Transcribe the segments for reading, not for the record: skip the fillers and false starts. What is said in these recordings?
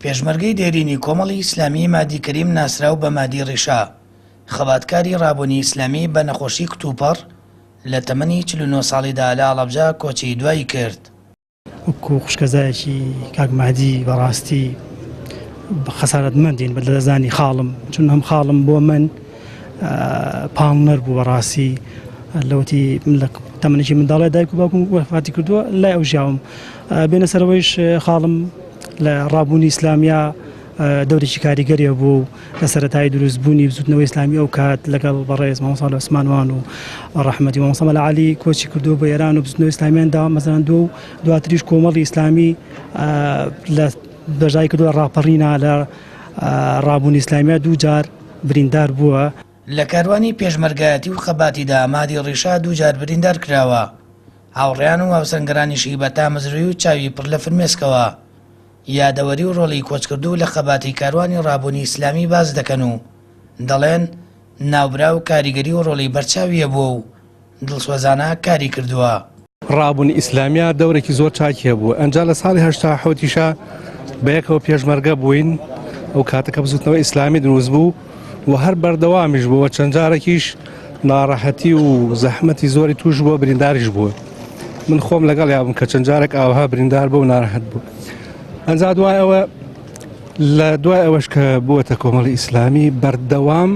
پێشمەرگەی دێرینی کۆمەڵی ئیسلامی مادی کەریم ناسراو بە مادی ڕیشە، خەباتکاری ڕابوونی ئیسلامی بە نەخۆشی کتوپڕ لە تەمەنی 49 ساڵیدا لە هەڵەبجە کۆچی دوایی کرد. وەکو خوشکەزایەکی کاک مەهدی بەڕاستی خەسارەتمەندین بە لەدەستدانی خاڵم چون هەم خاڵم بۆ من پاڵنەر بوو بەڕاستی لەوەتی من لە تەمەنێکی منداڵی دایک و باوکم وەفاتی کردووە لای ئەو ژیاوم بێنە سەرەوەیش خاڵم لە ڕابوونی ئیسلامیا دەورێکی کاریگەری هەبوو و لە سەرەتای دروستبوونی بزوتنەوەی ئیسلامی ئەو کات لەگەڵ بەڕێز مامۆستا عوسمان وان و ڕەحمەتی مامۆستا مەلا عەلی کۆچی کردووە بۆ ئێران و بزوتنەوەی ئیسلامیان دامەزراندووە و دواتریش کۆمەڵی ئیسلامی لە بەشداری کردووە ڕاپەڕینە لە ڕابوونی ئیسلامیە دوو جار بریندار بووە. لە کاروانی پێشمەرگایەتی و خەباتیدا مادی ڕیشا دوو جار بریندار کراوە، هاوڕێیان و هاوسەنگەرانیشی بە تامەزرۆیی و چاوی پڕ لە فرمێسکەوە یادەوەری و ڕۆڵی کۆچکردوو لە خەباتی کاروانی ڕابوونی ئیسلامی باس دەکەن و دەڵێن ناوبراو کاریگەری و ڕۆڵی بەرچاوی هەبووە و دڵسۆزانە کاری کردووە. ڕابوونی ئیسلامیا دەورێکی زۆر چاکی هەبوو ئەنجا لە ساڵی 87یشا بەیەکەوە پێشمەرگە بووین ئەو کاتە کە بزوتنەوە ئیسلامی دروست بوو و هەر بەردەوامیش بووە چەند جارێکیش ناڕەحەتی و زەحمەتی زۆری توش بووە برینداریش بووە من خۆم لەگەڵ یابم کە چەند جارێک ئاوها بریندار بوو ناڕەحەت بوو ئەنجا دوای ئەوە لە دوای ئەوەش کە بووەتە کۆمەڵی ئیسلامی بەردەوام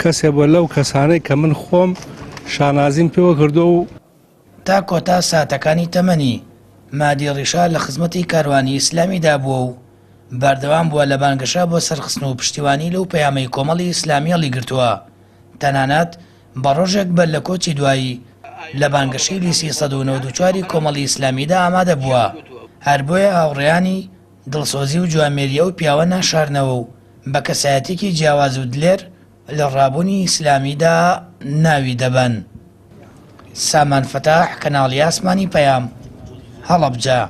کەسێ بووە لەو کەسانەی کە من خۆم شانازیم پێوە کردو و تا کۆتا ساتەکانی تەمەنی، مادی ڕیشا لە خزمەتی کاروانی ئیسلامیدا بووە و بەردەوام بووە لە بانگەشە بۆ سەرخستن و پشتیوانی لەو پەیامەی کۆمەڵی ئیسلامی هەڵیگرتووە، تەنانەت بە ڕۆژێک بەر لە کۆچی دوایی لە بانگەشەی لیستی 194 ی کۆمەڵی ئیسلامیدا ئامادە بووە، هەر بۆیە هاوڕێیانی دڵسۆزی و جوامێری ئەو پیاوە ناشارنەوە و بە کەسایەتیەکی جیاواز و دلێر لە ڕابوونی ئیسلامیدا ناوی دەبەن. سامان فەتاح، کەناڵی ئاسمانی پەیام، هەڵەبجە.